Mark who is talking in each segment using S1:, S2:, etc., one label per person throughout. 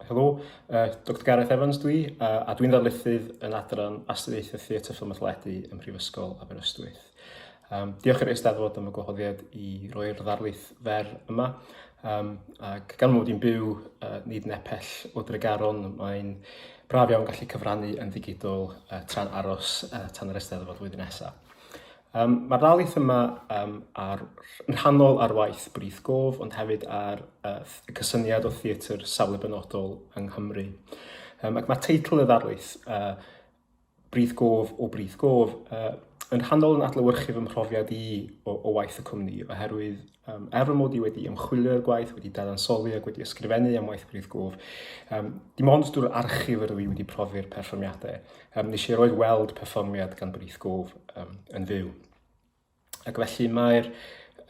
S1: Helo, Doctor Gareth Evans dwi, a dwi'n ddarlithydd yn adran Astudiaethau Theatr Ffilm a Theledu ym Mhrifysgol Aberystwyth. Diolch i'r Eisteddfod am y gwahoddiad i roi'r ddarlith fer yma. Ac gan mod i'n byw nid nepell o Dregaron, mae'n braf iawn gallu cyfrannu yn ddigidol tra'n aros tan yr Eisteddfod flwyddyn nesaf. Mae'r ddarlith yma ar, yn rhannol ar waith Brith Gof, ond hefyd ar y cysyniad o theatr safle benodol yng Nghymru. Ac mae teitl y ddarlith, Brith Gof o Brith Gof, yn rhannol yn adlewyrchu fy mhrofiad i o waith y cwmni, oherwydd er fy mod i wedi ymchwilio i'r gwaith, wedi dadansoddi ac wedi ysgrifennu am waith Brith Gof, dim ond drwy'r archif yr ydw i wedi profi'r perfformiadau. Nes i erioed weld perfformiad gan Brith Gof yn fyw. Ac felly mae'r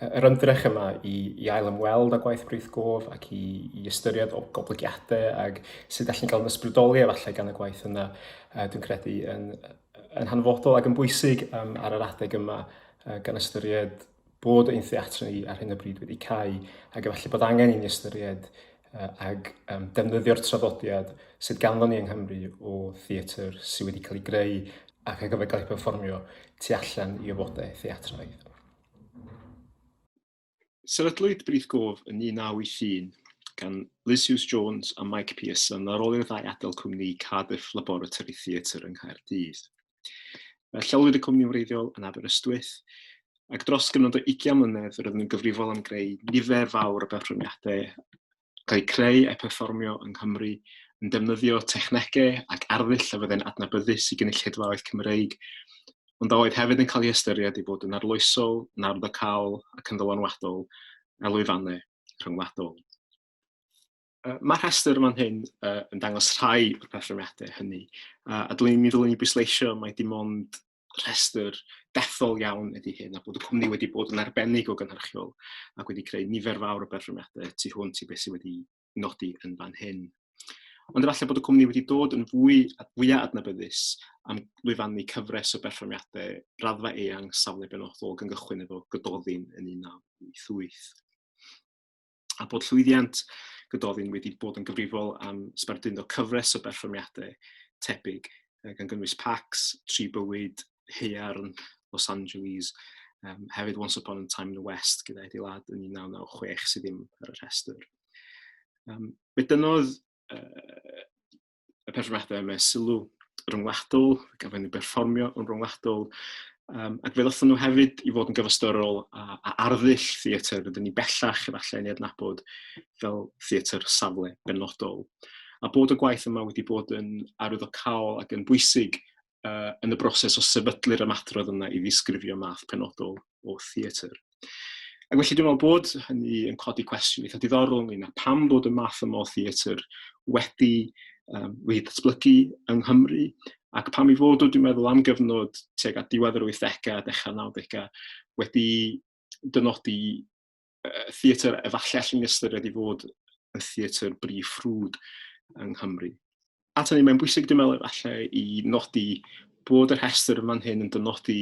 S1: yr ymdrech yma i ail ymweld â gwaith Brith Gof ac i ystyried o goblygiadau ac sut allan gael yn ysbrydoli efallai gan y gwaith yna, dwi'n credu yn hanfodol ac yn bwysig ar yr adeg yma, gan ystyried bod ein theatr ni ar hyn o bryd wedi cau ac efallai bod angen i ni ystyried ag defnyddio'r traddodiad sydd ganddo ni yng Nghymru o theatr sydd wedi cael ei greu ac ar gyfer cael ei perfformio tu allan i ofodau theatraidd. Sefydlwyd Brith Gof yn 1981 gan Liz Hughes Jones a Mike Pearson ar ôl i'r ddau adael cwmni Cardiff Laboratory Theatre yng Nghaerdydd. Lleolwyd y cwmni wreiddiol yn Aberystwyth, ac dros gyfnod o 20 mlynedd roedden nhw'n gyfrifol am greu nifer fawr o berfformiadau cael eu creu a'u perfformio yng Nghymru, yn defnyddio technegau ac arddull a fyddai'n adnabyddus i gynulleidfaoedd Cymreig, ond a oedd hefyd yn cael ei ystyried i fod yn arloesol, yn arwyddocaol ac yn ddylanwadol ar lwyfannau rhyngwladol. Mae'r rhestr fan hyn yn dangos rhai o'r perfformiadau hynny, a mi ddylwn i bwysleisio mai dim ond rhestr dethol iawn ydy hyn, a bod y cwmni wedi bod yn arbennig o gynhyrchiol ac wedi creu nifer fawr o berfformiadau tu hwnt i beth sydd wedi nodi yn fan hyn. Ond efallai bod y cwmni wedi dod yn fwy, fwyaf adnabyddus am lwyfannu cyfres o berfformiadau raddfa eang safle benodol gan gychwyn efo Gododdin yn 1988. A bod llwyddiant Gododdin wedi bod yn gyfrifol am sbarduno cyfres o berfformiadau tebyg, gan gynnwys Pax, Tri Bywyd, Haearn, Los Angeles, hefyd Once Upon a Time in the West gyda Eddie Ladd yn 1996 sydd ddim ar y rhestr. Fe dynnodd y perfformiadau yma sylw ryngwladol, gafon nhw berfformio yn ryngwladol, ac fe ddothon nhw hefyd i fod yn gyfystyrol a arddull theatr rydyn ni bellach efallai yn ei adnabod fel theatr safle benodol. A bod y gwaith yma wedi bod yn arwyddocaol ac yn bwysig yn y broses o sefydlu'r ymadrodd yna i ddisgrifio math penodol o theatr. Ac felly dwi'n meddwl bod hynny yn codi cwestiwn eitha diddorol ynglyn â pam bod y math yma o theatr wedi datblygu yng Nghymru, ac pam i fod o, dwi'n meddwl, am gyfnod tuag at diwedd yr 80au a dechrau 90au wedi dynodi theatr efallai allan ni ystyried i fod yn theatr brif ffrwd yng Nghymru. At hynny, mae'n bwysig, dwi'n meddwl, efallai i nodi bod y rhestr yma'n hyn yn dynodi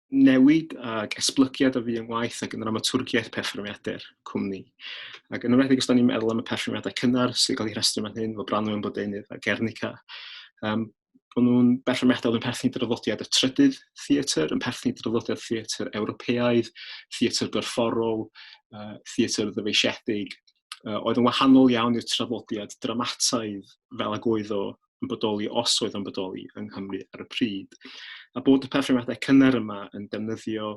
S1: newid ac esblygiad o fi yng ngwaith ac yn yr amaturgiaeth perfformiadau'r cwmni. Ac yn enwedig os da ni'n meddwl am y perfformiadau cynnar sy'n cael eu rhestru fan hyn, fel Branwen Bodeunydd a Guernica, bod nhw'n berfformiadau oedd yn perthyn i draddodiad y trydydd theatr, yn perthyn i draddodiad theatr Ewropeaidd, theatr gorfforol, theatr ddyfeisiedig, oedd yn wahanol iawn i'r traddodiad dramataidd fel ag oedd o yn bodoli, os oedd o'n bodoli yng Nghymru ar y pryd. A bod y perfformiadau cynnar yma yn defnyddio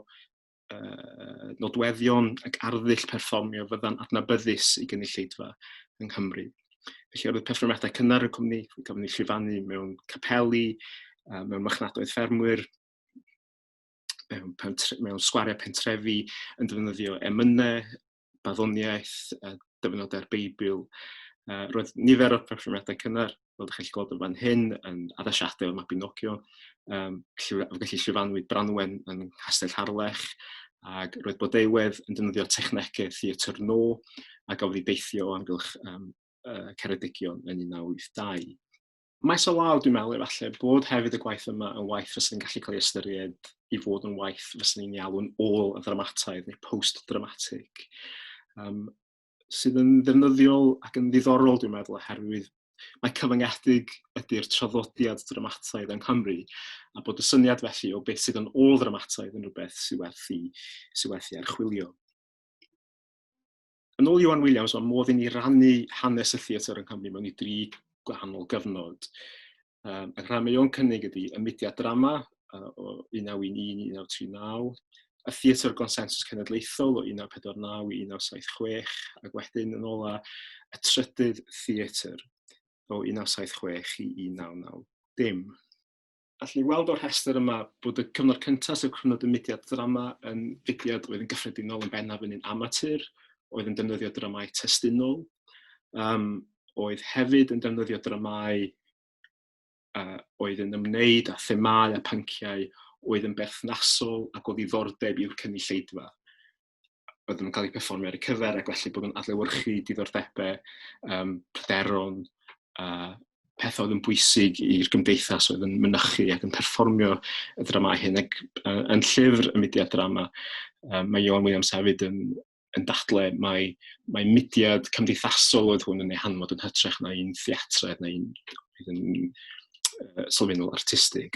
S1: nodweddion ac arddull perfformio fydda'n adnabyddus i gynulleidfa yng Nghymru. Felly oedd y perfformiadau cynnar y cwmni, gafon ni llwyfannu mewn capeli, mewn marchnadoedd ffermwyr, mewn sgwariau pentrefi, yn defnyddio emynau, barddoniaeth, dyfynodau'r Beibl. Roedd nifer o'r perfformiadau cynnar, fel ydych chi'n gweld yn fan hyn, yn addasiadau o'r Mabinogion, gallu llwyfanwyd Branwen yn Nghastell Harlech, ac roedd Blodeuwedd yn defnyddio technegau theatr no, a gafodd ei deithio o amgylch Ceredigion yn 1982. Maes o law, dwi'n meddwl, efallai, bod hefyd y gwaith yma yn waith fysa'n gallu cael ei ystyried i fod yn waith fysa'n ni'n ei alw'n ôl-ddramataidd neu post-dramatic. sydd yn ddefnyddiol ac yn ddiddorol, dwi'n meddwl, oherwydd mae cyfyngedig ydy'r traddodiad dramataidd yng Nghymru, a bod y syniad felly o beth sydd yn ôl-ddramataidd yn rhywbeth sydd werth i, sydd werth i archwilio. Yn ôl Iwan Williams, mae modd i ni rannu hanes y theatr yng Nghymru mewn i dri gwahanol gyfnod. Ac rhan mae o'n cynnig ydy y mudiad drama o 1911 i 1939, y theatr gonsensus cenedlaethol o 1949 i 1976, ac wedyn yn ola y trydydd theatr o 1976 i 1990. Allwn ni weld o'r rhestr yma bod y cyfnod cyntaf, sef cyfnod y mudiad drama, yn fudiad oedd yn gyffredinol yn bennaf yn un amatur, oedd yn defnyddio dramâu testunol, oedd hefyd yn defnyddio dramâu oedd yn ymwneud â themâu a pynciau oedd yn berthnasol ac o ddiddordeb i'r cynulleidfa. Oedden nhw'n cael eu perfformio ar eu cyfer ac felly bod yn adlewyrchu diddordebau, pryderon, pethau oedd yn bwysig i'r gymdeithas oedd yn mynychu ac yn perfformio y dramâu hyn. Ac yn llyfr y mudiad drama, mae Iwan Williams hefyd yn dadle mae mudiad cymdeithasol oedd hwn yn ei hanfod yn hytrach na un theatraidd neu un oedd yn sylfaenol artistig.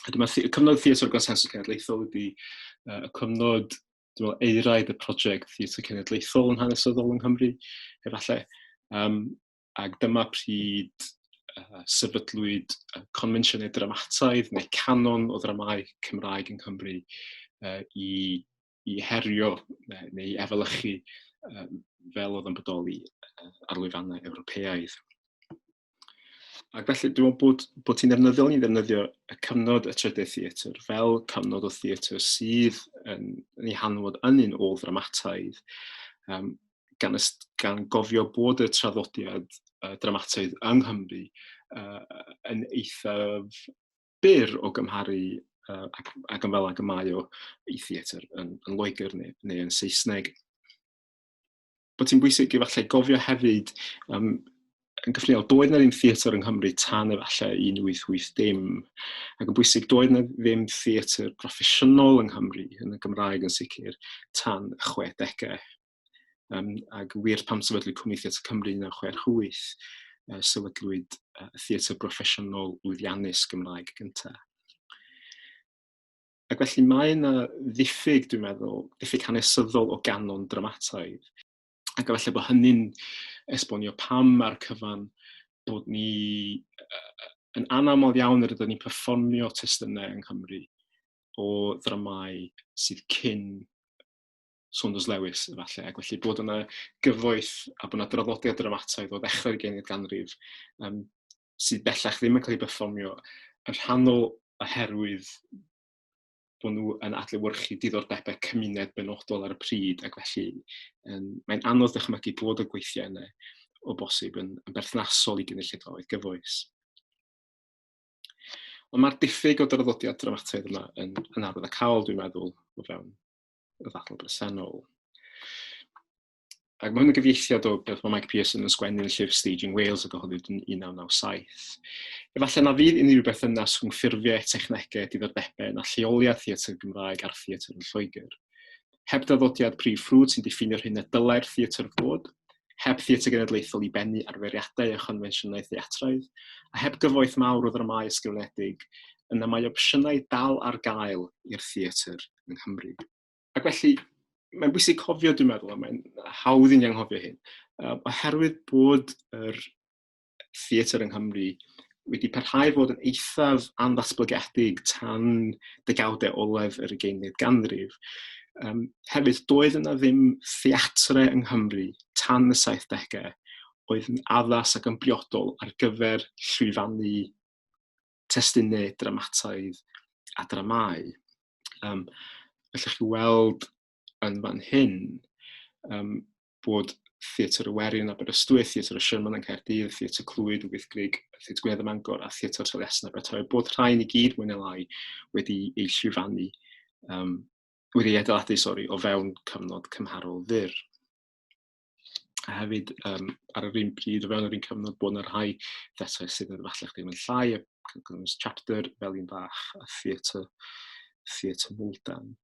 S1: A dyma y cyfnod theatr gonsensus cenedlaethol ydy y cyfnod, dwi'n meddwl, eiraidd y prosiect theatr cenedlaethol yn hanesyddol yng Nghymru, efallai. Ac dyma pryd sefydlwyd confensiynau dramataidd neu canon o ddramâu Cymraeg yng Nghymru i herio neu i efelychu fel oedd yn bodoli ar lwyfannau Ewropeaidd. Ac felly dwi'n meddwl bod ti'n ddefnyddiol i ddefnyddio y cyfnod y trydydd theatr fel cyfnod o theatr sydd yn ei hanfod yn un ôl-ddramataidd, gan gofio bod y traddodiad dramataidd yng Nghymru yn eithaf byr o gymharu ac yn fel ag y mae o i theatr yn Loegr neu yn Saesneg. Bod ti'n bwysig efallai gofio hefyd, yn gyffredinol, doedd na ddim theatr yng Nghymru tan efallai 1880, ac yn bwysig, doedd na ddim theatr proffesiynol yng Nghymru, yn y Gymraeg yn sicr, tan y 60au. Ac wir pam sefydlu Cwmni Theatr Cymru 1968, sefydlwyd theatr broffesiynol lwyddiannus Gymraeg gyntaf. Ac felly mae yna ddiffyg, dwi'n meddwl, diffyg hanesyddol o ganon dramataidd. Ac efallai bod hynny'n esbonio pam ar cyfan bod ni yn anaml iawn yr ydyn ni'n perfformio testunau yng Nghymru o ddramâu sydd cyn Saunders Lewis efallai, ac felly bod yna gyfoeth a bod yna draddodiad dramataidd o ddechrau'r ugeinfed ganrif sydd bellach ddim yn cael ei berfformio yn rhannol oherwydd bod nhw yn adlewyrchu diddordebau cymuned benodol ar y pryd, ac felly mae'n anodd dychmygu bod y gweithiau yna o bosib yn berthnasol i gynulleidfaoedd gyfoes. Ond mae'r diffyg o draddodiad dramataidd yma yn arwyddocaol, dwi'n meddwl, o fewn y ddadl bresennol. Ac mae hwn yn gyfieithiad o beth mae Mike Pearson yn sgwennu yn llyfr Staging Wales a gyhoeddwyd yn 1997. Efallai na fydd unrhyw berthynas rhwng ffurfiau, technegau, diddordebau na lleoliad theatr Gymraeg a'r theatr yn Lloegr. Heb draddodiad prif ffrwd sy'n diffinio'r hyn y dylai'r theatr fod, heb theatr genedlaethol i bennu arferiadau a chonfensiynau theatraidd, a heb gyfoeth mawr o ddramâu ysgrifenedig, yna mae opsiynau dal ar gael i'r theatr yng Nghymru. Ac felly, mae'n bwysig cofio, dwi'n meddwl, a mae'n hawdd i ni anghofio hyn, oherwydd bod yr theatr yng Nghymru wedi parhau fod yn eithaf anddatblygedig tan degawdau olaf yr ugeinfed ganrif. Hefyd, doedd yna ddim theatre yng Nghymru tan y 70au oedd yn addas ac yn briodol ar gyfer llwyfannu testunau dramataidd a dramâu. Gallwch chi weld yn fan hyn bod Theatr y Werin Aberystwyth, Theatr y Sherman yn Caerdydd, Theatr Clwyd, Wyddgrug, Theatr Gwynedd ym Mangor a Theatr Taliesin Abertawe, bod rhain i gyd mwy neu lai wedi eu llwyfannu, wedi eu adeiladu, sori, o fewn cyfnod cymharol fyr. A hefyd, ar yr un pryd, o fewn yr un cyfnod, bod yna rhai theatrau sydd yn efallai chdi yn llai, a cynnwys Chapter, Felin Fach a Theatr Mwldan.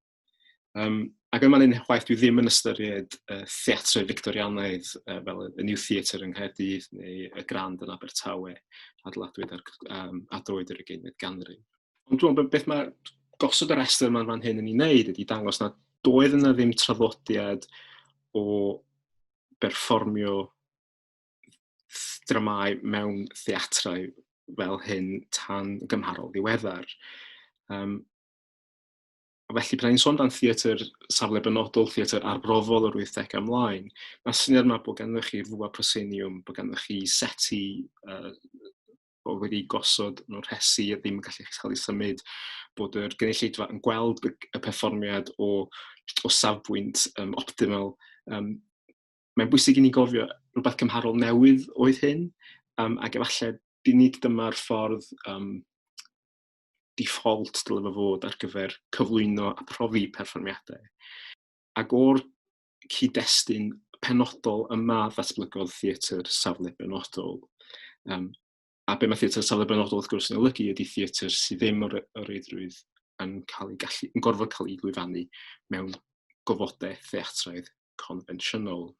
S1: Ac yma'n un chwaith dwi ddim yn ystyried theatrau Victorianaidd fel y New Theatre yng Nghaerdydd neu y Grand yn Abertawe, adeiladwyd ar, ar droed yr ugeinfed ganrif. Ond dwi'n meddwl beth mae gosod y rhestr yma'n fan hyn yn ei wneud ydy dangos na doedd yna ddim traddodiad o berfformio dramâu mewn theatrau fel hyn tan gymharol ddiweddar. A felly, pan ni'n sôn amdan theatr safle benodol, theatr arbrofol o'r 80au ymlaen, mae'r syniad yma bod ganddo chi fwa proscenium, bod ganddo chi seti o wedi gosod mewn rhesi a ddim yn gallu cael ei symud, bod yr gynulleidfa yn gweld y, y perfformiad o, o safbwynt optimal. Mae'n bwysig i ni gofio rhywbeth cymharol newydd oedd hyn, ac efallai nid dyma'r ffordd default dylai fo fod ar gyfer cyflwyno a profi perfformiadau. Ac o'r cyd-destun penodol yma ddatblygodd theatr safle benodol. A be mae theatr safle benodol wrth gwrs yn olygu ydy theatr sydd ddim o reidrwydd yn cael ei gallu, yn gorfod cael ei lwyfannu mewn gofodau theatraidd confensiynol.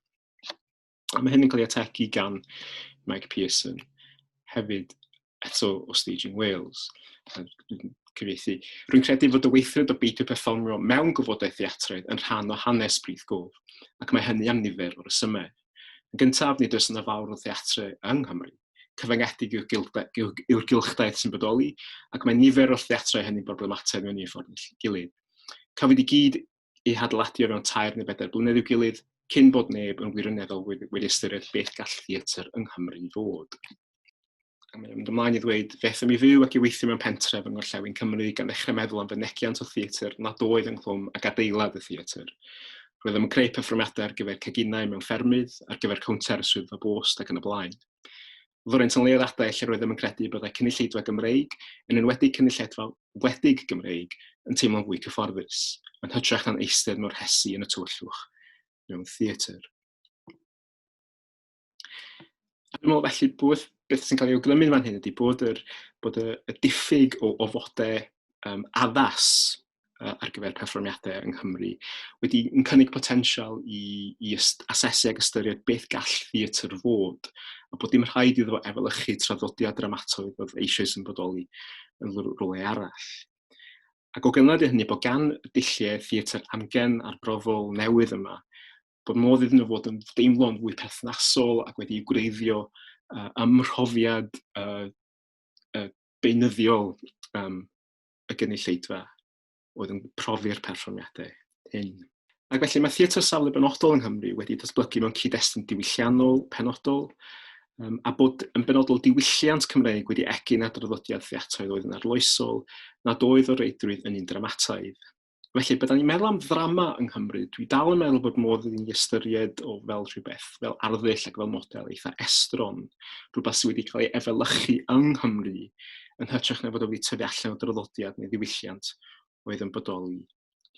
S1: A mae hyn yn cael ei ategu gan Mike Pearson hefyd eto o Staging Wales. Dwi'n cyfieithu. Rwy'n credu fod y weithred o beidio perfformio mewn gofodau theatraidd yn rhan o hanes Brith Gof, ac mae hynny am nifer o resymau. Yn gyntaf, nid oes yna fawr o theatrau yng Nghymru. Cyfyngedig yw'r gylchdaith sy'n bodoli, ac mae nifer o'r theatrau hynny'n broblemataidd mewn un ffordd neu gilydd. Cafwyd i gyd eu hadeiladu o fewn tair neu bedair blynedd i'w gilydd, cyn bod neb yn wirioneddol wedi ystyried beth gall theatr yng Nghymru fod. A mae'n mynd ymlaen i ddweud, fe aethom i fyw ac i weithio mewn pentref yng Ngorllewin Cymru gan ddechrau meddwl am fynegiant o theatr nad oedd ynghlwm ag adeilad y theatr. Roeddem yn creu perfformiadau ar gyfer ceginau mewn ffermydd, ar gyfer cownter y swyddfa bost ac yn y blaen. Roeddent yn leoliadau lle roeddem yn credu byddai cynulleidfa Gymreig, yn enwedig cynulleidfa wledig Gymreig, yn teimlo'n fwy cyfforddus, yn hytrach na'n eistedd mewn rhesi yn y tywyllwch mewn theatr. A dwi'n meddwl felly bod beth sy'n cael ei awgrymu fan hyn ydy bod, yr, bod y, y diffyg o ofodau addas ar gyfer perfformiadau yng Nghymru wedi yn cynnig potensial i, i asesu ac ystyried beth gall theatr fod, a bod dim rhaid iddo fo efelychu traddodiad dramatoedd oedd eisoes yn bodoli yn rhywle arall. Ac o ganlyniad i hynny, bod gan y dulliau theatr amgen arbrofol newydd yma bod modd iddyn nhw fod yn deimlo'n fwy perthnasol ac wedi'u gwreiddio ym mhrofiad beunyddiol y gynulleidfa oedd yn profi'r perfformiadau hyn. Ac felly mae theatr safle benodol yng Nghymru wedi datblygu mewn cyd-destun diwylliannol penodol, a bod yn benodol diwylliant Cymreig wedi egin ar draddodiad theatraidd oedd yn arloesol, nad oedd o reidrwydd yn un dramataidd. Felly, byddwn ni'n meddwl am ddrama yng Nghymru, dwi dal yn meddwl bod modd i ni ystyried o fel rhywbeth, fel arddull ac fel model eitha estron, rhywbeth sydd wedi cael ei efelychu yng Nghymru, yn hytrach na fod o wedi tyfu allan o draddodiad neu ddiwylliant oedd yn bodoli,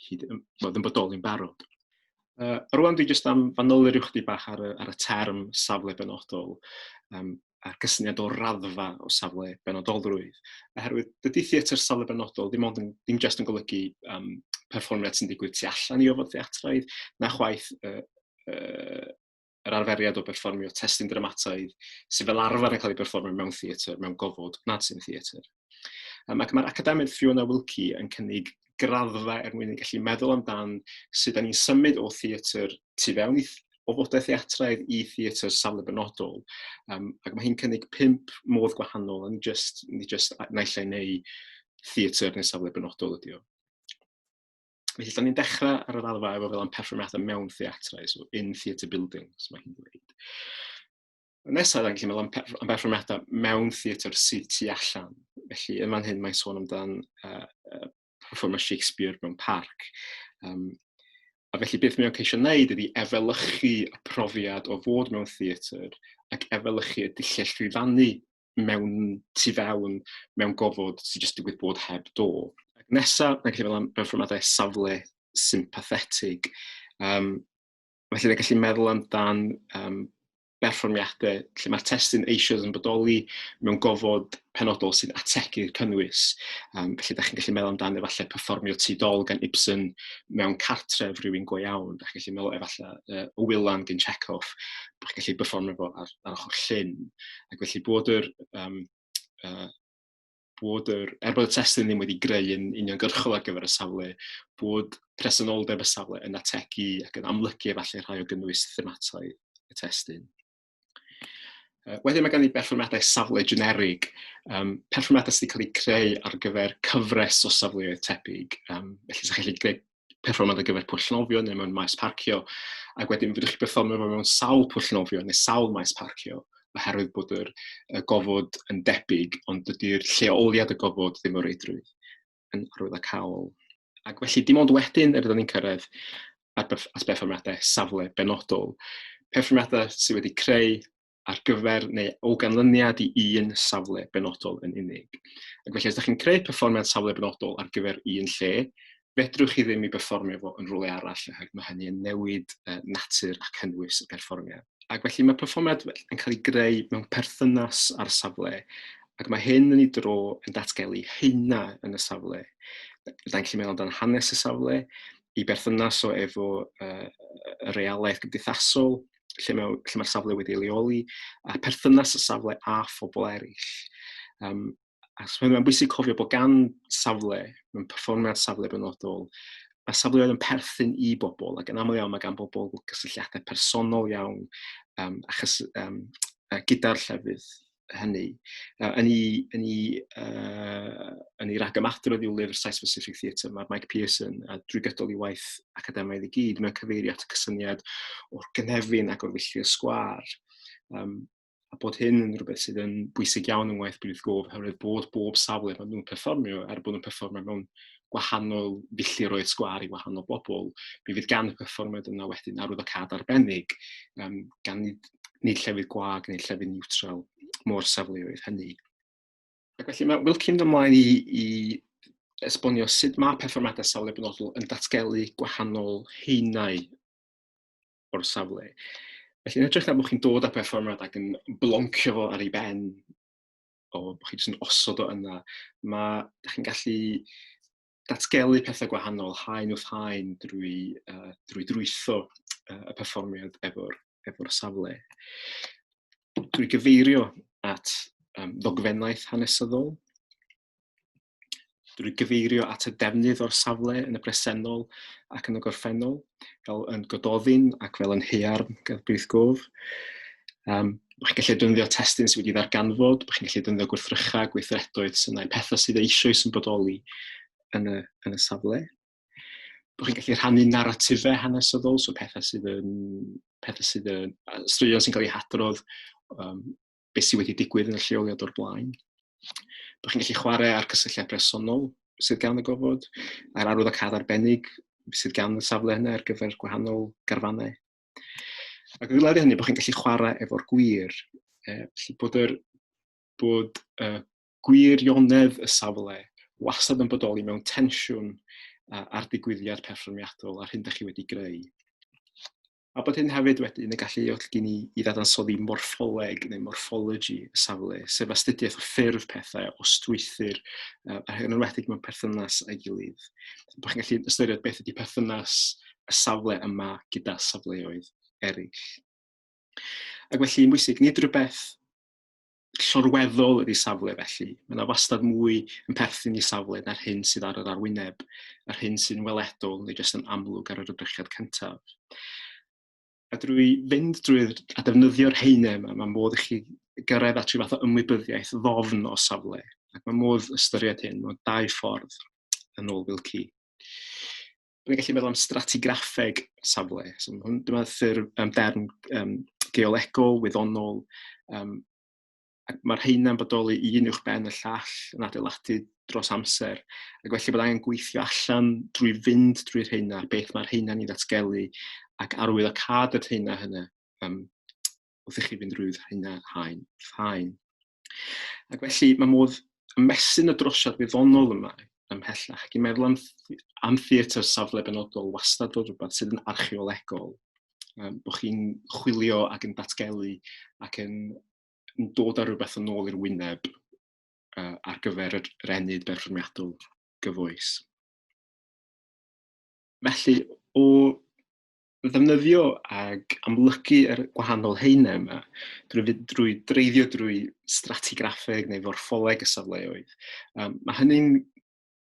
S1: hyd, oedd yn bodoli'n barod. A rwan dwi jyst am fanylu rhyw chydig bach ar y, ar y term safle benodol, a'r cysyniad o raddfa o safle benodolrwydd. Oherwydd dydy theatr safle benodol ddim ond yn, ddim jyst yn golygu perfformiad sy'n digwydd tu allan i ofod theatraidd, na chwaith yr arferiad o berfformio testun dramataidd sydd fel arfer yn cael ei berfformio mewn theatr, mewn gofod nad sy'n theatr. Ac mae'r academydd Fiona Wilkie yn cynnig graddfa er mwyn i gallu meddwl amdan sut da ni'n symud o theatr tu fewn i ofodau theatraidd i theatr safle benodol. Ac mae hi'n cynnig 5 modd gwahanol, a ni just naill ai neu theatr neu safle benodol ydi o. Felly, da ni'n dechrau ar y raddfa efo fel am perfformiadau mewn theatrau, so in theatre buildings, mae hi'n dweud. Nesaf, da ni'n gallu meddwl am berfformiadau mewn theatr sydd tu allan. Felly, yn fan hyn, mae'n sôn amdan perfformiad Shakespeare mewn parc. A felly, beth mae'n ceisio wneud ydy efelychu y profiad o fod mewn theatr ac efelychu y dulliau llwyfannu mewn tu fewn, mewn gofod sydd jyst digwydd bod heb do. Ac nesaf, mae'n gallu meddwl am berfformiadau safle sympathetig. Felly, mae'n gallu meddwl amdan berfformiadau lle mae'r testun eisoes yn bodoli mewn gofod penodol sy'n ategu'r cynnwys. Felly, da chi'n gallu meddwl amdano efallai perfformio Tŷ Dol gan Ibsen mewn cartref rhywun go iawn. Da chi'n gallu meddwl efallai Y Wylan gan Chekhov, bod chi'n gallu perfformio fo ar ochr llyn. Ac felly bod yr um, bod yr, er bod y testun ddim wedi greu yn uniongyrchol ar gyfer y safle, bod presenoldeb y safle yn ategu ac yn amlygu efallai rhai o gynnwys thematau y testun. Wedyn mae gen i berfformiadau safle generig, perfformiadau sydd wedi cael eu creu ar gyfer cyfres o safleoedd tebyg. Felly, sa'ch chi'n gallu creu perfformiad ar gyfer pwll nofio neu mewn maes parcio, ac wedyn fedrwch chi perfformio fo mewn sawl pwll nofio neu sawl maes parcio, oherwydd bod yr y gofod yn debyg, ond dydy'r lleoliad y gofod ddim o reidrwydd yn arwyddocaol. Ac felly dim ond wedyn yr ydyn ni'n cyrraedd at berfformiadau safle benodol. Perfformiadau sydd wedi creu ar gyfer neu o ganlyniad i un safle benodol yn unig. Ac felly, os ydych chi'n creu perfformiad safle benodol ar gyfer un lle, fedrwch chi ddim i berfformio fo yn rhywle arall, oherwydd mae hynny yn newid natur a cynnwys y perfformiad. Ac felly mae perfformiad yn cael ei greu mewn perthynas â'r safle, ac mae hyn yn ei dro yn datgelu heina yn y safle. Da ni'n gallu meddwl amdan hanes y safle, ei berthynas o efo y realaeth gymdeithasol, lle mae'r safle wedi ei leoli, a perthynas y safle a phobl eraill. A so mae'n bwysig cofio bod gan safle, mewn perfformiad safle benodol, mae safleoedd yn perthyn i bobl, ac yn aml iawn mae gan bobl gysylltiadau personol iawn achos, gyda'r llefydd hynny. Yn ei ragymadrodd i'w lyfr Site Specific Theatre, mae Mike Pearson, a drwy gydol ei waith academaidd i gyd, mae'n cyfeirio at y cysyniad o'r gynefin ac o'r filltir sgwâr. A bod hyn yn rhywbeth sydd yn bwysig iawn yng ngwaith Brith Gof, oherwydd bod bob safle maen nhw'n perfformio, er bod nhw'n perfformio mewn gwahanol filltiroedd sgwâr i wahanol bobl, mi fydd gan y perfformiad yna wedyn arwyddocâd arbennig, gan nid llefydd gwag neu llefydd niwtral mor safleoedd hynny. Ac felly mae Wilkie yn dod ymlaen i esbonio sut mae perfformiadau safle benodol yn datgelu gwahanol haenau o'r safle. Felly yn hytrach na bod chi'n dod â perfformiad ac yn bloncio fo ar ei ben, o bod chi jyst yn osod o yna, mae, da chi'n gallu datgelu pethau gwahanol haen wrth haen drwy drwytho y perfformiad efo'r safle. Drwy gyfeirio at ddogfennaeth hanesyddol, drwy gyfeirio at y defnydd o'r safle yn y presennol ac yn y gorffennol, fel yn Gododdin ac fel yn Haearn gyda Brith Gof. Bod chi'n gallu defnyddio testun sydd wedi ddarganfod, bod chi'n gallu defnyddio gwrthrychau, gweithredoedd, synau, pethau sydd eisoes yn bodoli yn y safle. Bod chi'n gallu rhannu naratifau hanesyddol, so pethau sydd yn, straeon sy'n cael eu hadrodd, beth sydd wedi digwydd yn y lleoliad o'r blaen. Bod chi'n gallu chwarae ar cysylltiad personol sydd gan y gofod, a'r arwyddocâd arbennig sydd gan y safle yna ar gyfer gwahanol garfannau. Ac yn ddileu hynny, bod chi'n gallu chwarae efo'r gwir. Felly bod y gwirionedd y safle wastad yn bodoli mewn tensiwn a'r digwyddiad perfformiadol a'r hyn da chi wedi greu. A bod hyn hefyd wedyn yn galluogi ni i ddadansoddi morffoleg neu morphology y safle, sef astudiaeth o ffurf pethau, o strwythur, a yn enwedig mewn perthynas â'i gilydd. Bod chi'n gallu ystyried beth ydy perthynas y safle yma gyda safleoedd eraill. Ac felly, yn bwysig, nid rhywbeth llorweddol ydy safle felly. Mae yna wastad mwy yn perthyn i safle na'r hyn sydd ar yr arwyneb, yr hyn sy'n weledol neu jyst yn amlwg ar yr edrychiad cyntaf. A drwy fynd drwy'r a defnyddio'r haenau yma, mae modd i chi gyrraedd at rhyw fath o ymwybyddiaeth ddofn o safle. Ac mae modd ystyried hyn mewn dau ffordd yn ôl Wilkie. Dwi'n gallu meddwl am stratigraffeg safle. So, hwn, dyma ffurf, derm geolegol, wyddonol, ac mae'r rheina'n bodoli un uwch ben y llall yn adeiladu dros amser. Ac felly bod angen gweithio allan drwy fynd drwy'r rheina, beth mae'r rheina'n ei ddatgelu, ac arwyddocâd y rheina hynny wrth i chi fynd drwy'r rheina haen wrth haen. Ac felly mae modd ymestyn y drosiad wyddonol yma ymhellach ac i meddwl am theatr safle benodol wastad fel rhywbeth sydd yn archeolegol. Bod chi'n chwilio ac yn datgelu ac yn dod â rhywbeth yn ôl i'r wyneb ar gyfer yr ennyd berfformiadol gyfoes. Felly, o ddefnyddio ag amlygu yr gwahanol haenau yma drwy dreiddio drwy stratigraffeg neu forffoleg y safleoedd, mae hynny'n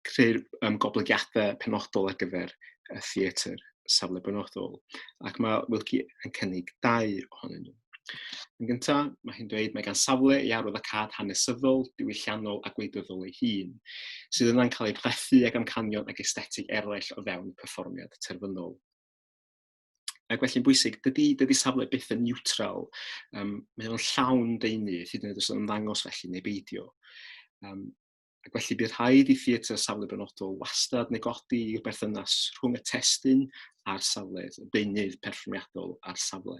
S1: creu goblygiadau penodol ar gyfer y theatr safle benodol, ac mae Wilkie yn cynnig dau ohonyn nhw. Yn gyntaf, mae hi'n dweud mae gan safle ei arwyddocâd hanesyddol, diwylliannol a gwleidyddol ei hun, sydd yna'n cael ei plethu ag amcanion ac esthetig eraill o fewn y perfformiad terfynol. Ac felly'n bwysig, dydy safle byth yn neutral. Mae o'n llawn deunydd, hyd yn oed os yw'n ymddangos felly neu beidio. Ac felly bydd rhaid i theatr safle benodol wastad negodi i'r berthynas rhwng y testun a'r safle, y deunydd perfformiadol a'r safle.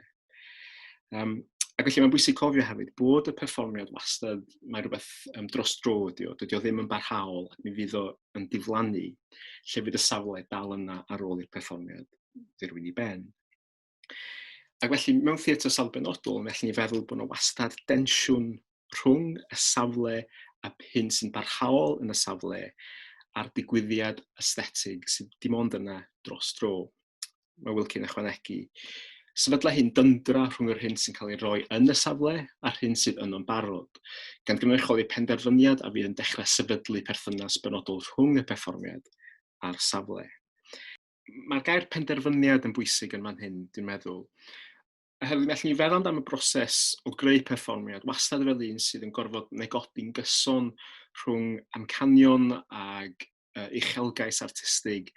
S1: Ac felly mae'n bwysig cofio hefyd bod y perfformiad wastad, mae rhywbeth dros dro ydi o, dydy o ddim yn barhaol ac mi fydd o yn diflannu, lle fydd y safle dal yna ar ôl i'r perfformiad ddirwyn i ben. Ac felly mewn theatr safle benodol, mi allwn ni feddwl bod yna wastad densiwn rhwng y safle a hyn sy'n barhaol yn y safle a'r digwyddiad aesthetig sydd dim ond yna dros dro. Mae Wilkie'n ychwanegu, sefydla hyn dyndra rhwng yr hyn sy'n cael ei roi yn y safle a'r hyn sydd yno'n barod, gan gynrychioli penderfyniad a fydd yn dechrau sefydlu perthynas benodol rhwng y perfformiad a'r safle. Mae'r gair penderfyniad yn bwysig yn fan hyn, dwi'n meddwl. Oherwydd mi allwn ni feddwl amdan y broses o greu perfformiad wastad fel un sydd yn gorfod negodi'n gyson rhwng amcanion ag uchelgais artistig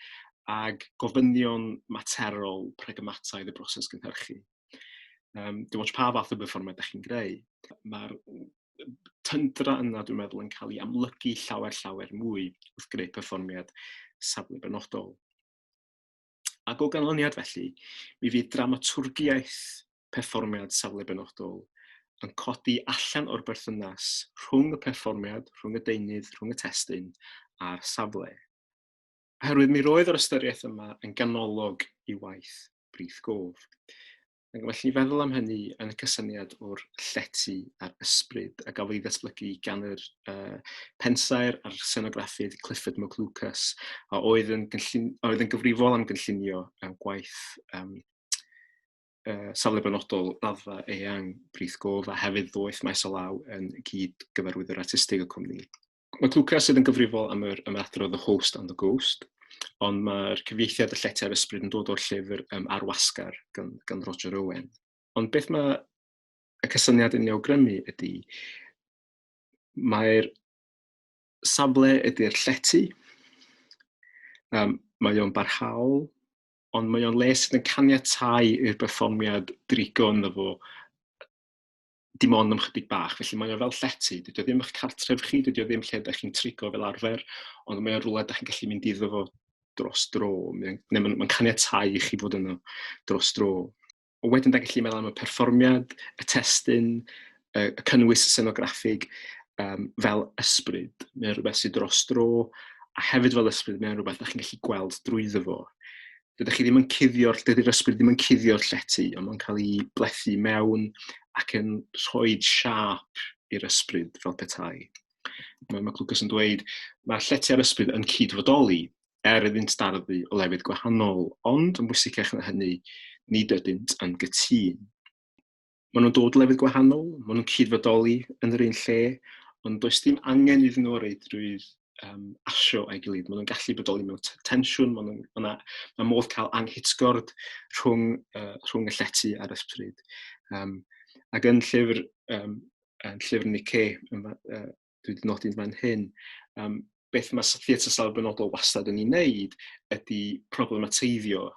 S1: ag gofynion materol pragmataidd y broses gynhyrchu. Dim ots pa fath o berfformiad ydych chi'n greu, mae'r tyndra yna, dwi'n meddwl, yn cael ei amlygu llawer, llawer mwy wrth greu perfformiad safle benodol. Ac o ganlyniad felly, mi fydd dramatwrgiaeth perfformiad safle benodol yn codi allan o'r berthynas rhwng y perfformiad, rhwng y deunydd, rhwng y testun a'r safle. Oherwydd mi roedd yr ystyriaeth yma yn ganolog i waith Brith Gof. Ac felly feddwl am hynny yn y cysyniad o'r llety a'r ysbryd a gafodd ei ddatblygu gan yr pensaer a'r senograffydd Clifford McLucas, a oedd yn, gynllun, oedd yn gyfrifol am gynllunio gwaith safle benodol raddfa eang Brith Gof, a hefyd ddoeth maes o law yn gyd-gyfarwyddwr artistig y cwmni. Mae Lucas sydd yn gyfrifol am yr ymadrodd The Host and the Ghost, ond mae'r cyfieithiad y llety a'r ysbryd yn dod o'r llyfr Ar Wasgar gan Roger Owen. Ond beth mae y cysyniad yn ei awgrymu ydy, mae'r safle ydy'r llety, mae o'n barhaol, ond mae o'n le sydd yn caniatáu i'r berfformiad drigo ynddo fo dim ond am chydig bach, felly mae o fel llety, dydy o ddim eich cartref chi, dydy o ddim lle ydych chi'n trigo fel arfer, ond mae o'n rhywle ydych chi'n gallu mynd iddo fo dros dro, neu mae'n caniatáu i chi fod yno dros dro. O wedyn da gallu meddwl am y perfformiad, y testun, y cynnwys senograffig fel ysbryd. Mae'n rhywbeth sydd dros dro, a hefyd fel ysbryd, mae'n rhywbeth ydych chi'n gallu gweld drwyddo fo. Dydych chi ddim yn cuddio'r, dydy'r ysbryd ddim yn cuddio'r llety, ond mae'n cael ei blethu mewn ac yn rhoi siâp i'r ysbryd fel petai. Mae McLucas yn dweud, mae'r llety a'r ysbryd yn cyd-fodoli, er iddynt darddu o lefydd gwahanol, ond yn bwysicach na hynny, nid ydynt yn gytûn. Maen nhw'n dod o lefydd gwahanol, maen nhw'n cyd-fodoli yn yr un lle, ond does dim angen iddyn nhw o reidrwydd asio a'i gilydd. Maen nhw'n gallu bodoli mewn tensiwn, maen nhw'n, ma' 'na, ma' modd cael anghytgord rhwng y llety a'r ysbryd. Ac yn llyfr Nick Kay, dwi wedi nodi'n fan hyn, beth mae theatr safle benodol wastad yn ei wneud ydy problemateiddio,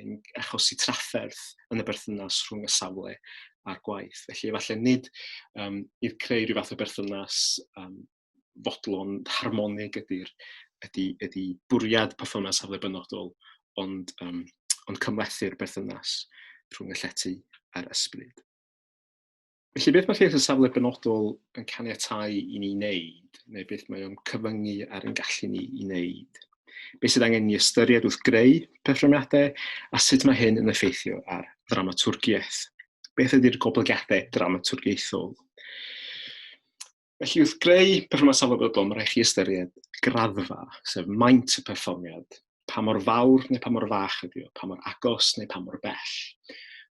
S1: yn achosi trafferth yn y berthynas rhwng y safle a'r gwaith. Felly efallai nid i'r creu rhyw fath o berthynas fodlon harmonig ydy bwriad perfformiad safle benodol, ond cymhlethu'r berthynas rhwng y llety a'r ysbryd. Felly beth mae theatr safle benodol yn caniatáu i ni wneud, neu beth mae o'n cyfyngu ar ein gallu ni i wneud? Beth sydd angen ni ystyried wrth greu perfformiadau, a sut mae hyn yn effeithio ar ddramatwrgiaeth. Beth ydy'r goblygiadau dramatwrgiaethol? Felly wrth greu perfformiad safle benodol, mae rhaid chi ystyried graddfa, sef maint y perfformiad, pa mor fawr neu pa mor fach ydy o, pa mor agos neu pa mor bell.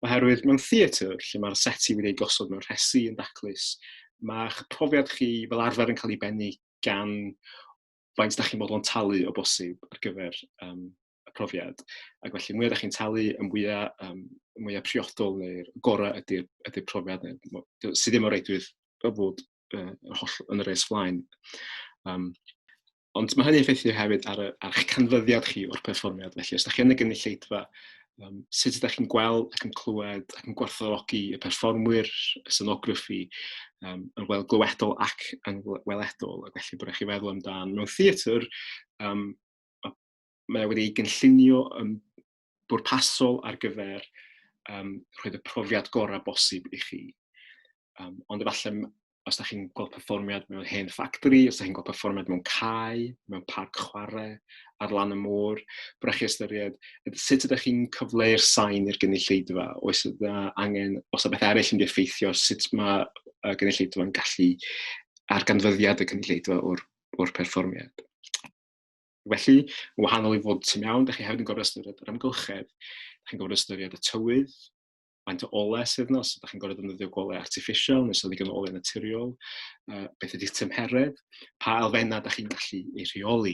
S1: Oherwydd mewn theatr, lle mae'r seti wedi ei gosod mewn rhesi yn daclus, mae'ch profiad chi fel arfer yn cael ei bennu gan faint da chi'n bodlon talu o bosib ar gyfer y profiad. Ac felly, mwyaf da chi'n talu, y mwyaf, y mwyaf priodol neu'r gorau ydy'r ydy profiad, neu, sydd ddim o reidrwydd o fod yr holl yn y res flaen. Ond mae hynny'n effeithio hefyd ar, y, ar eich canfyddiad chi o'r perfformiad. Felly, os da chi yn y gynulleidfa, sut ydych chi'n gweld ac yn clywed ac yn gwerthfawrogi y perfformwyr, y sonography, yn wel glywedol ac yn weledol, ac felly bod chi feddwl amdan mewn theatr, mae wedi ei gynllunio yn bwrpasol ar gyfer rhoi'r profiad gorau bosib i chi. Ond efallai os da chi'n gweld perfformiad mewn hen ffactori, os da chi'n gweld perfformiad mewn cae, mewn parc chwarae, ar lan y môr, bod rhaid chi ystyried sut ydych chi'n cyfleu'r sain i'r gynulleidfa, oes yna angen, os yna beth eraill yn mynd i effeithio sut mae y gynulleidfa yn gallu arganfyddiad y gynulleidfa o'r, or perfformiad. Felly, yn wahanol i fod tu mewn, da chi hefyd yn gorfod ystyried yr amgylchedd, da chi'n gorfod ystyried y tywydd, faint o olau sydd yna, os ydych chi'n gorfod defnyddio golau artiffisial neu os ydy ddigon o olau naturiol, beth ydy'r tymheredd, pa elfennau ydych chi'n gallu ei rheoli.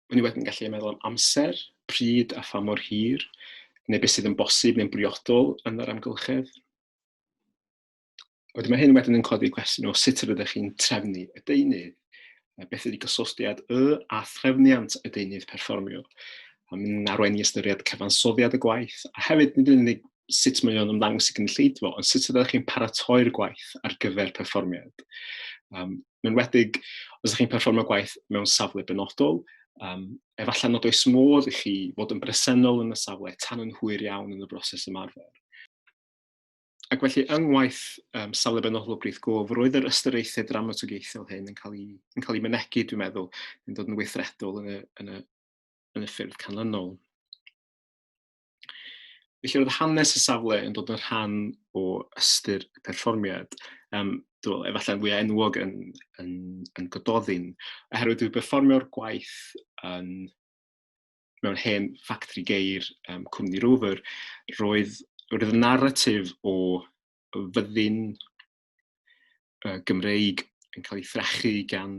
S1: O'n i wedyn gallu meddwl am amser, pryd a pha mor hir, neu beth sydd yn bosib neu'n briodol yn yr amgylchedd. Wedyn mae hyn wedyn yn codi cwestiwn o sut yr ydych chi'n trefnu y deunydd. Beth ydy gysylltiad y a threfniant y deunydd perfformio? A mynd arwain i ystyried cyfansoddiad y gwaith, a hefyd nid yn unig sut mae o'n ymddangos i gynulleidfa, ond sut ydych chi'n paratoi'r gwaith ar gyfer perfformiad. Yn enwedig, os ydych chi'n perfformio gwaith mewn safle benodol, efallai nad oes modd i chi fod yn bresennol yn y safle tan yn hwyr iawn yn y broses ymarfer. Ac felly, yng ngwaith safle benodol Brith Gof, roedd yr ystyriaethau dramaturgiaethol hyn yn cael eu, yn cael eu mynegi, dwi'n meddwl, yn dod yn weithredol yn y, yn y, yn y ffyrdd canlynol. Felly roedd hanes y safle yn dod yn rhan o ystyr y perfformiad. Dwi, efallai yn fwy enwog yn, yn, yn Gododdin, oherwydd dwi'n perfformio'r gwaith yn mewn hen ffactri geir cwmni Rover, roedd, roedd y naratif o fyddin Gymreig yn cael ei threchu gan,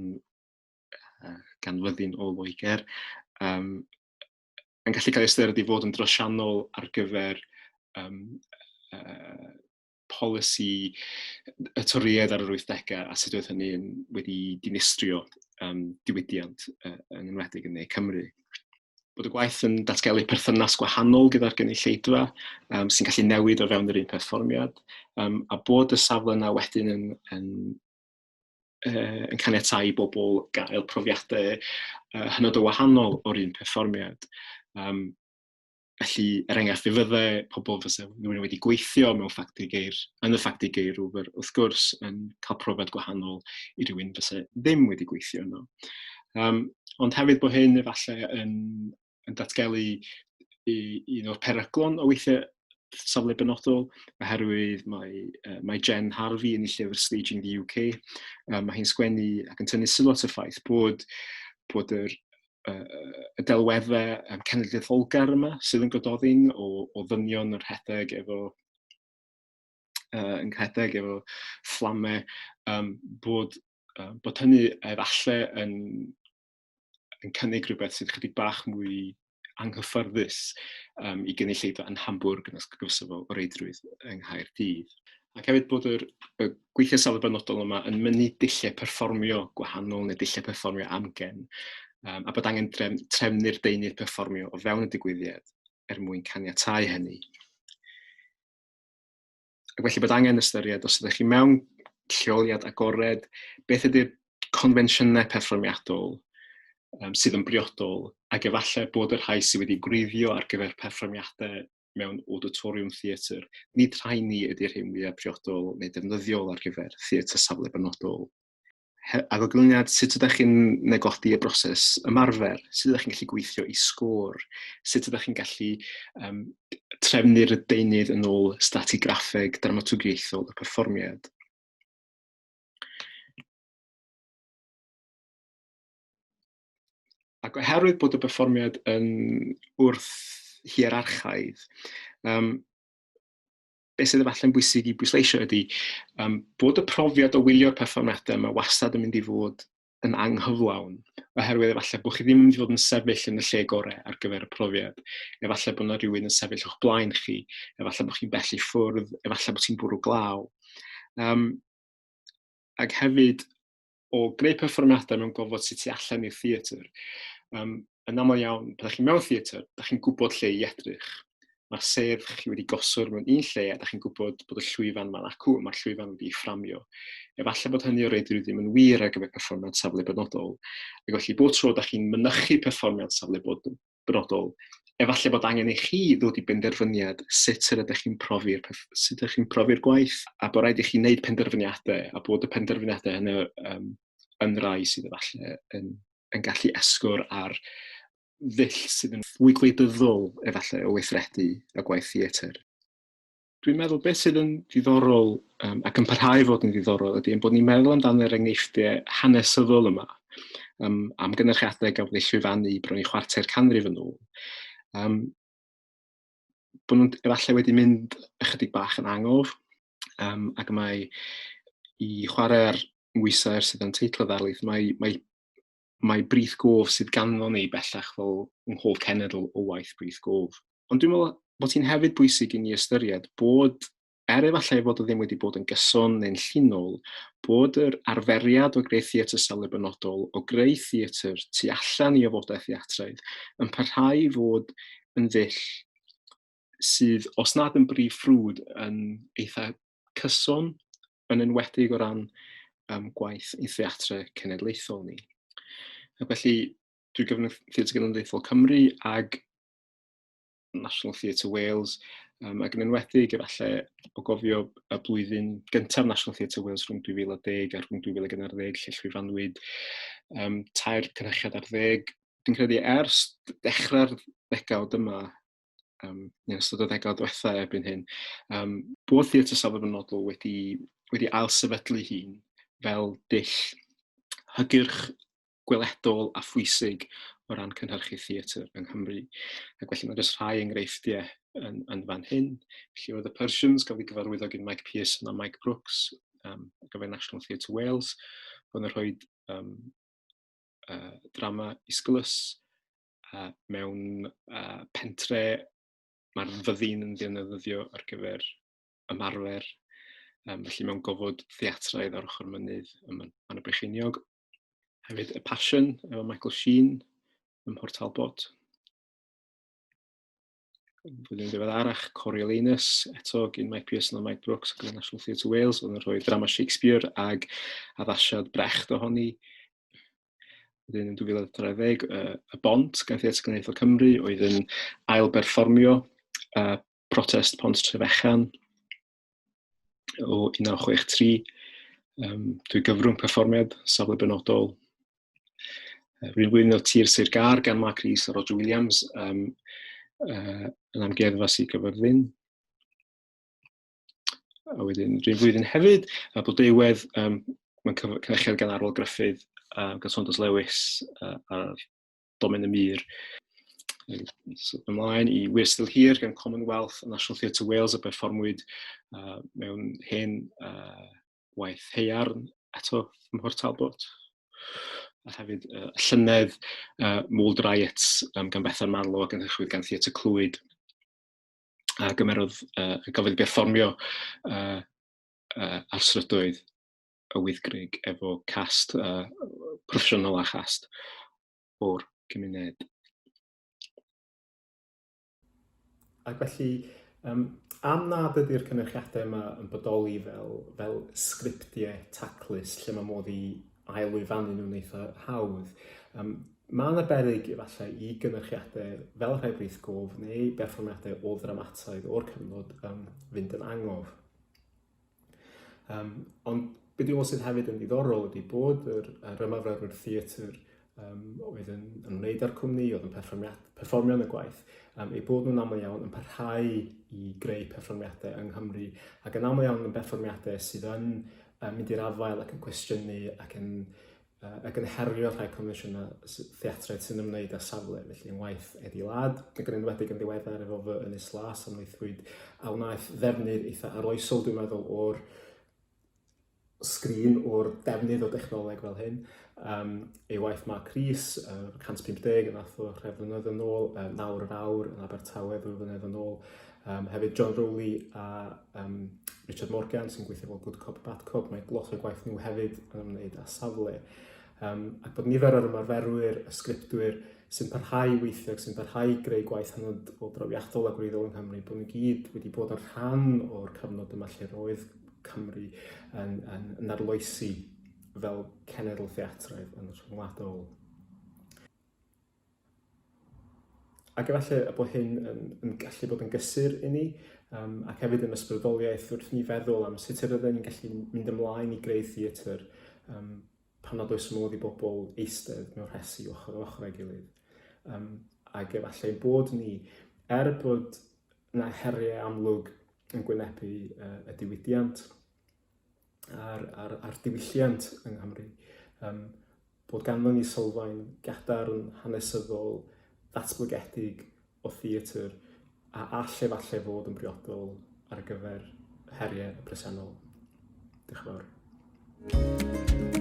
S1: gan fyddin o Loegr, yn gallu cael ei ystyried i fod yn drosiannol ar gyfer polisi y Torïaid ar yr 80au a sut oedd hynny yn wedi dinistrio diwydiant yn enwedig yn Ne Cymru. Bod y gwaith yn datgelu perthynas gwahanol gyda'r gynulleidfa sy'n gallu newid o fewn yr un perfformiad, a bod y safle yna wedyn yn, yn, yn caniatáu i bobl gael profiadau hynod o wahanol o'r un perfformiad. Felly, er enghraifft, fe fydde pobl fysa rhywun wedi gweithio mewn ffactri geir, yn y ffactri geir Rover, wrth gwrs, yn cael profiad gwahanol i rywun fysa ddim wedi gweithio yno. Ond hefyd bod hyn efallai yn, yn datgelu i, un o'r peryglon o weithiau safle benodol, oherwydd mae, mae Jen Harvey yn ei llyfr Staging the UK, mae hi'n sgwennu ac yn tynnu sylw at y ffaith bod, bod yr y delweddau cenedlaetholgar yma sydd yn Gododdin o, o ddynion yn rhedeg efo yn rhedeg efo fflamau, bod, bod hynny efallai yn, yn cynnig rhywbeth sydd chydig bach mwy anghyffyrddus i gynulleidfa yn Hamburg yn ysgrifennu fo o reidrwydd yng Nghaerdydd. Ac hefyd bod yr, y gweithiau safle benodol yma yn mynnu dulliau perfformio gwahanol neu dulliau perfformio amgen, a bod angen trefnu'r deunydd perfformio o fewn y digwyddiad er mwyn caniatáu hynny. Ac felly bod angen ystyried, os ydych chi mewn lleoliad agored, beth ydy'r confensiynau perfformiadol sydd yn briodol, ac efallai bod y rhai sydd wedi gwreiddio ar gyfer perfformiadau mewn auditorium theatr, nid rhai ni ydy'r rhai mwyaf priodol neu defnyddiol ar gyfer theatr safle benodol. Ac o ganlyniad, sut ydych chi'n negodi y broses ymarfer? Sut ydych chi'n gallu gweithio i sgôr? Sut ydych chi'n gallu um, trefnu'r deunydd yn ôl stratigraffeg dramatwgiaethol y perfformiad? Ac oherwydd bod y perfformiad yn wrth hierarchaidd, um, beth sydd efallai'n bwysig i bwysleisio ydy um, bod y profiad o wylio'r perfformiadau yma wastad yn mynd i fod yn anghyflawn, oherwydd efallai bod chi ddim yn mynd i fod yn sefyll yn y lle gorau ar gyfer y profiad. Efallai bod yna rhywun yn sefyll o'ch blaen chi, efallai bod chi'n bell i ffwrdd, efallai bod chi'n bwrw glaw. Um, ac hefyd, o greu perfformiadau mewn gofod sydd tu allan i'r theatr, um, yn aml iawn, pan chi mewn theatr, da chi'n gwybod lle i edrych. Mae'r sedd chi wedi gosod mewn un lle a da chi'n gwybod bod y llwyfan ma'n acw, mae'r llwyfan wedi'i fframio. Efallai bod hynny o reidrwydd ddim yn wir ar gyfer perfformiad safle benodol. Ac felly bob tro da chi'n mynychu perfformiad safle bod benodol, efallai bod angen i chi ddod i benderfyniad sut yr ydych chi'n profi'r sut ydych chi'n profi'r gwaith, a bod rhaid i chi wneud penderfyniadau, a bod y penderfyniadau hynny um, yn rai sydd efallai yn, yn gallu esgor ar ddull sydd yn fwy gwleidyddol efallai o weithredu y gwaith theatr. Dwi'n meddwl beth sydd yn ddiddorol um, ac yn parhau fod yn ddiddorol ydy ein bod ni'n meddwl amdano yr enghreifftiau hanesyddol yma, um, am gynyrchiadau gafodd eu llwyfannu bron i chwarter canrif yn ôl. Um, bod nhw'n efallai wedi mynd ychydig bach yn angof, um, ac mae i chwarae ar wysau sydd yn teitl y ddarlith, mae, mae mae brith gof sydd ganddo ni bellach fel yng nghof cenedl o waith brith gof. Ond dwi'n meddwl bod hi'n hefyd bwysig i ni ystyried bod, er efallai fod o ddim wedi bod yn gyson neu'n llinol, bod yr arferiad o greu theatr safle benodol, o greu theatr tu allan i ofodau theatraidd, yn parhau i fod yn ddull sydd, os nad yn brif ffrwd, yn eitha cyson, yn enwedig o ran um, gwaith ein theatrau cenedlaethol ni. Ac felly, drwy gyfrwng Theatr Genedlaethol Cymru ag National Theatre Wales, um, ac yn enwedig efallai o gofio y blwyddyn gyntaf National Theatre Wales rhwng 2010 a rhwng 2011, lle llwyfanwyd um, tair cynhyrchiad ar ddeg. Dwi'n credu ers dechrau'r ddegawd yma, um, neu ystod y ddegawd diwetha erbyn hyn, um, bod theatr safle benodol wedi, wedi ailsefydlu hun fel dull hygyrch, gweledol a phwysig o ran cynhyrchu theatr yng Nghymru. Ac felly mae jyst rhai enghreifftiau yn, yn fan hyn. Felly oedd y Persians gafodd ei gyfarwyddo gan Mike Pearson a Mike Brooks um, ar gyfer National Theatre Wales. Oedd yn rhoi um, uh, drama Aeschylus uh, mewn uh, pentre mae'r fyddin yn ddefnyddio ar gyfer ymarfer, um, felly mewn gofod theatraidd ar ochr mynydd ym Mannau Brycheiniog. Hefyd y Passion efo Michael Sheen ym Mhort Talbot. Flwyddyn ddiweddarach, Coriolanus, eto gyn Mike Pearson a Mike Brooks gyda National Theatre Wales, oedd yn rhoi drama Shakespeare ag addasiad Brecht ohoni. Wedyn yn 2020, uh, y Bont gan Theatr Genedlaethol Cymru oedd yn ail-berfformio uh, protest Pont Trefechan o 1963 um, drwy gyfrwng perfformiad safle benodol. Uh, Rwy'n flwyddyn o Tir Sir Gar gan Mark Rees a Roger Williams um, uh, yn amgueddfa Sir Gyfyrddin. A wedyn, rhywun flwyddyn hefyd, a Blodeuwedd, um, mae'n cynrychiad gan Arwel Gruffydd, gan Saunders Lewis uh, ar Domen y Mur. So, ymlaen i We're Still Here gan Commonwealth a National Theatre Wales a berfformwyd uh, mewn hen uh, waith heiarn eto ym Mhort Talbot. A hefyd uh, llynedd uh, Mould Riots um, gan Bethan Marlow a gynhyrchwyd gan Theatr Clwyd a gymerodd, uh, gafodd ei berfformio uh, uh, ar strydoedd y Wyddgrug efo cast uh, proffesiynol a chast o'r gymuned. Ac felly, um, am nad ydy'r cynyrchiadau yma yn bodoli fel, fel sgriptiau taclus lle mae modd i ail-lwyfannu nhw'n eitha hawdd, um, Mae yna beryg efallai i gynyrchiadau fel rhai Brith Gof neu berfformiadau o ddramataidd o'r cyfnod um, fynd yn angof. Um, ond Be dwi'n meddwl sydd hefyd yn ddiddorol ydy bod yr, yr ymarferwyr theatr um, oedd yn ymwneud â'r cwmni, oedd yn perfformio yn y gwaith, um, eu bod nhw'n aml iawn yn parhau i greu perfformiadau yng Nghymru, ac yn aml iawn yn berfformiadau sydd yn um, mynd i'r afael ac yn cwestiynu ac yn, uh, ac yn herio rhai confensiynau theatraidd sy'n ymwneud â safle. Felly yng ngwaith Eddie Ladd, ac yn enwedig yn ddiweddar efo fy Ynys Las a wnaethwyd, a wnaeth ddefnydd eitha arloesol, dwi'n meddwl, o'r sgrin o'r defnydd o dechnoleg fel hyn. Um, ei waith Mark Rees, uh, 150 yn nath o rhai flynedd yn ôl, uh, nawr yr awr yn Abertawe ddwy flynedd yn ôl. Um, hefyd John Rowley a um, Richard Morgan sy'n gweithio fel Good Cop, Bad Cop, mae lot o'r gwaith nhw hefyd yn ymwneud â safle. Um, ac bod nifer o'r ymarferwyr, y sgriptwyr, sy'n parhau i weithio ac sy'n parhau i greu gwaith hynod o drawiadol a gwreiddiol yng Nghymru, bod nhw gyd wedi bod yn rhan o'r cyfnod yma lle roedd Cymru yn, yn, yn arloesi fel cenedl theatraidd yn rhyngwladol. Ac efallai y bod hyn yn, yn gallu bod yn gysur i ni, um, ac hefyd yn ysbrydoliaeth wrth ni feddwl am sut yr ydyn ni'n gallu mynd ymlaen i greu theatr um, pan nad oes modd i bobl eistedd mewn rhesi ochr yn ochr â'i gilydd. Um, ac efallai bod ni, er bod yna heriau amlwg yn gwynebu uh, y diwydiant a'r, a'r, a'r diwylliant yng Nghymru, um, bod ganddo ni sylfaen gadarn, hanesyddol, ddatblygedig o theatr a all efallai fod yn briodol ar gyfer heriau y presennol. Diolch yn fawr.